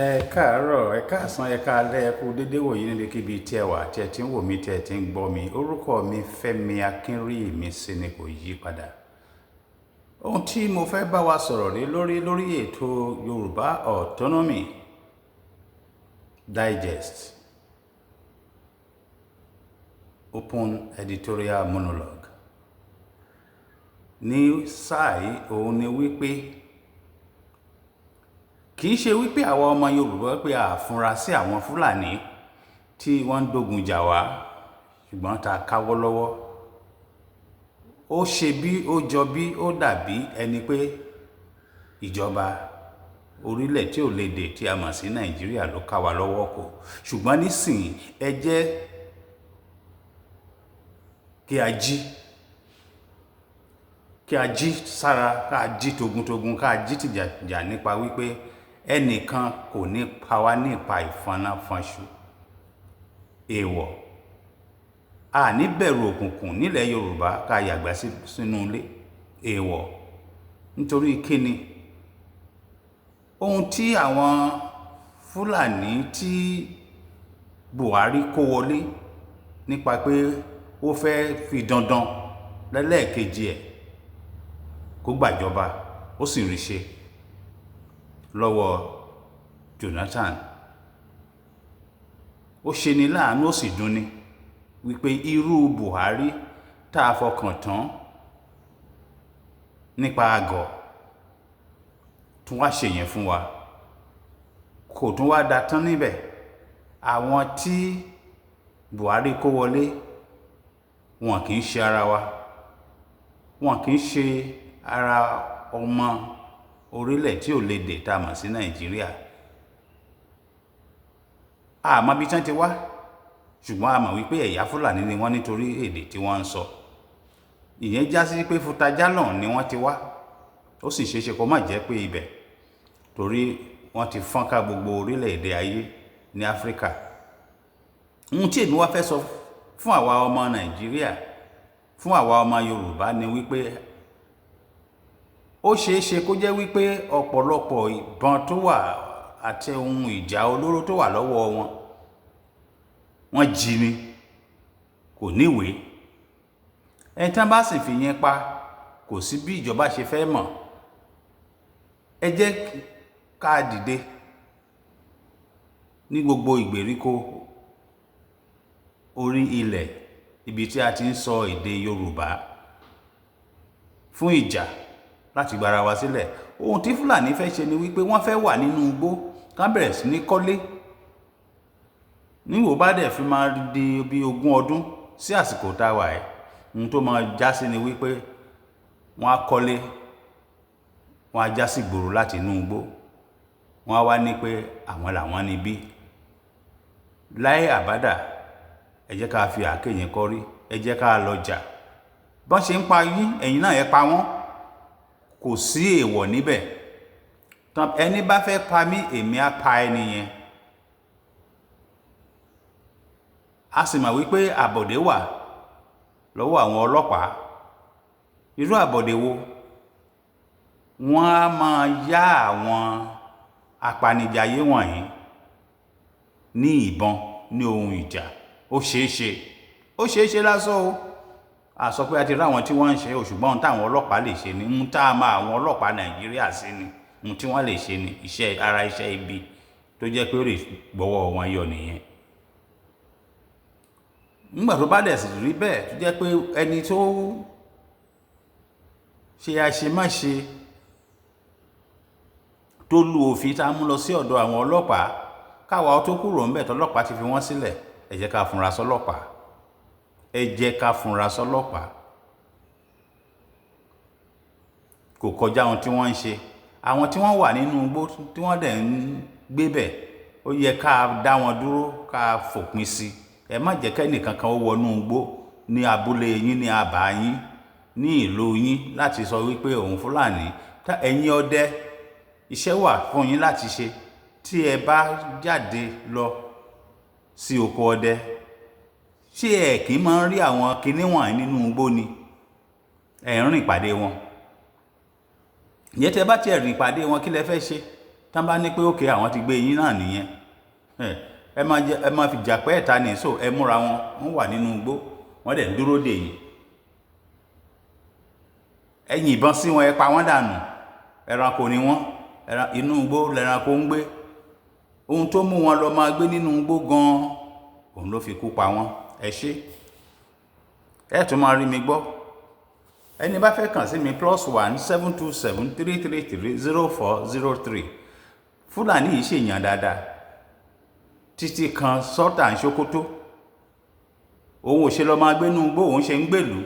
Ẹ káàárọ̀, ẹ káàsán, ẹ káalẹ́, ẹ kú dédé wòyí níbikíbi tí ẹ wà, tí ẹ ti ń wò mí, tí ẹ ti ń gbọ́ mi. Orúkọ mi Fẹ́mi Akínríìmísí ni, kò yí padà. Ohun tí mo fẹ́ bá wa sọ̀rọ̀ lé lórí lórí ètò Yorùbá Autonomy Digest Open Editorial Monologue ní sáà yìí, òun ni wípé kì í ṣe wípé àwa ọmọ Yorùbá pé a fúnra sí àwọn Fúlàní tí wọ́n ń dógun jà wá, ṣùgbọ́n tá a káwọ́ lọ́wọ́. Ó ṣe bí ó jọ bí ó dàbí ẹni pé ìjọba orílẹ̀ tí ò lédè tí a mọ̀ sí Nàìjíríà ló ká wa lọ́wọ́ kò. Ṣùgbọ́n nísìnyí, ẹ jẹ́ kí a jí, kí a jí sára, ká jí togun-togun, ká jí tìjàtìjà nípa wípé ẹnìkan kò ní pa wá nípa ìfọnáfọnṣu. Èèwọ̀, a ní bẹ̀rù òkùnkùn nílẹ̀ Yorùbá ká yàgbẹ́ sínú ilé. Èèwọ̀, nítorí kíni? Ohun tí àwọn Fúlàní tí Buhari kó wọlé nípa pé ó fẹ́ fi dandan lẹ́lẹ́ẹ̀kejì ẹ̀ kó gbàjọba, ó sì rí ṣe lọ́wọ́ Jonathan. Ó ṣe ni láàánú, ó sì dunni wípé irú Buhari tá a fọkàn tán nípa àgọ̀ tún wá ṣe yẹn fún wa, kò tún wá da tán níbẹ̀. Àwọn tí Buhari kó wọlé, wọn kì í ṣe ara wa, wọn kì í ṣe ara ọmọ orílẹ̀ tí ò lédè tá a mọ̀ sí Nàìjíríà. A mọ̀ bí tí wọ́n ti wá, ṣùgbọ́n a mọ̀ wípé ẹ̀yà Fúlàní ni wọ́n nítorí èdè tí wọ́n ń sọ. Ìyẹn já sí pé Futajalon ni wọ́n ti wá. Ó sì ṣeéṣe kó má jẹ́ pé ibẹ̀, torí wọ́n ti fọ́nká gbogbo orílẹ̀-èdè ayé ní Áfríkà. Ohun tí èmi wá fẹ́ sọ fún àwa ọmọ Nàìjíríà, fún àwa ọmọ Yorùbá ni wípé ó ṣeéṣe kó jẹ́ wípé ọ̀pọ̀lọpọ̀ ìbọn tó wà àti ohun ìjà olóró tó wà lọ́wọ́ wọn, wọ́n jí ni, kò níwèé. Ẹni tí wọ́n bá sì fi yẹn pa, kò sí bí ìjọba ṣe fẹ́ mọ̀. Ẹ jẹ́ ká dìde ní gbogbo ìgbèríko orí ilẹ̀ ibi tí a ti ń sọ èdè Yorùbá fún ìjà láti gbára wa sílẹ̀. Ohun tí Fúlàní fẹ́ ṣe ni wípé wọ́n fẹ́ wà nínú igbó, ká bẹ̀rẹ̀ sí ní kọ́lé. Níwò bá dẹ̀ fi máa di bí 20 ọdún sí àsìkò tá a wà ẹ́, ohun tó máa já sí ni wípé wọ́n á kọ́lé, wọ́n á já sí ìgboro láti inú igbó, wọ́n á wá ní pé àwọn làwọn níbí. Láì àbádà, ẹ jẹ́ ká fi àáké yẹn kọ́rí, ẹ jẹ́ ká lọ jà. Bọ́n ṣe ń pa yín, ẹ̀yin náà ẹ pa wọ́n. Kò sí èèwọ̀ níbẹ̀. Ẹni bá fẹ́ pa mí, èmi á pa ẹni yẹn. A sì mọ̀ wípé àbọ̀dé wà lọ́wọ́ àwọn ọlọ́pàá. Irú àbọ̀dé wo? Wọ́n á máa yá àwọn apanijayé wọ̀nyí ní ìbọn, ní ohun ìjà. Ó ṣeé ṣe, ó ṣeé ṣe lásán o. A sọ pé a ti rí àwọn tí wọ́n ń ṣe o, ṣùgbọ́n ohun táwọn ọlọ́pàá lè ṣe ni, ohun tá a máa àwọn ọlọ́pàá Nàìjíríà sí ni, ohun tí wọ́n lè ṣe ni iṣẹ́ ara iṣẹ́ ibi tó jẹ́ pé ó lè gbọ́wọ́ wọn yọ nìyẹn. Nígbà tó bá dẹ̀ sì rí bẹ́ẹ̀, tó jẹ́ pé ẹni tó ṣe àṣemáṣe tó lu òfin tá a mú lọ sí ọ̀dọ̀ àwọn ọlọ́pàá, káwa tó kúrò ńbẹ̀ tọ́lọ́pàá ti fi wọ́n sílẹ̀, ẹ jẹ́ ká fúnra sọ́lọ́pàá. Ẹ jẹ́ ká fúnra sọ́lọ́pàá. Kò kọjá ohun tí wọ́n ń ṣe. Àwọn tí wọ́n wà nínú igbó tí wọ́n dẹ̀ ń gbé bẹ̀, ó yẹ ká dá wọn dúró, ká fòpin sí. Ẹ má jẹ́ kẹ́ni kankan ó wọnú igbó ní abúlé yín, ní abà yín, ní ìlú yín láti sọ wípé òun Fúlàní. Ẹ̀yin ọdẹ, iṣẹ́ wà fún yín láti ṣe. Tí ẹ bá jáde lọ sí oko ọdẹ, ṣé ẹ kì í máa ń rí àwọn kinní wọ̀nyí nínú igbó ni? Ẹ ń rìn pàdé wọn. Ìyẹn tí ẹ bá ti rìn pàdé wọn, kí lẹ fẹ́ ṣe? Tán bá ní pé òkè àwọn ti gbé yín náà nìyẹn, ẹ máa jẹ, ẹ máa fi jà pẹ́ ẹ̀ta ní. So ẹ múra wọn, wọ́n wà nínú igbó, wọ́n dẹ̀ ń dúró dè yín. Ẹ yìnbọn sí wọn, ẹ pa wọ́n dànù. Ẹranko ni wọ́n, inú igbó lẹranko ń gbé. Ohun tó mú wọn lọ máa gbé nínú igbó gan-an, òun ló fi kú pa wọ́n. Ẹ ṣé, ẹ tún máa rí mi gbọ́. Ẹni bá fẹ́ kàn sí mi, +1 727 333 0403. Fúlàní yìí ṣèyàn dáadáa títí kan Sultan Sokoto. Òun ò ṣe lọ máa gbénú igbó, òun ṣe ń gbèlú.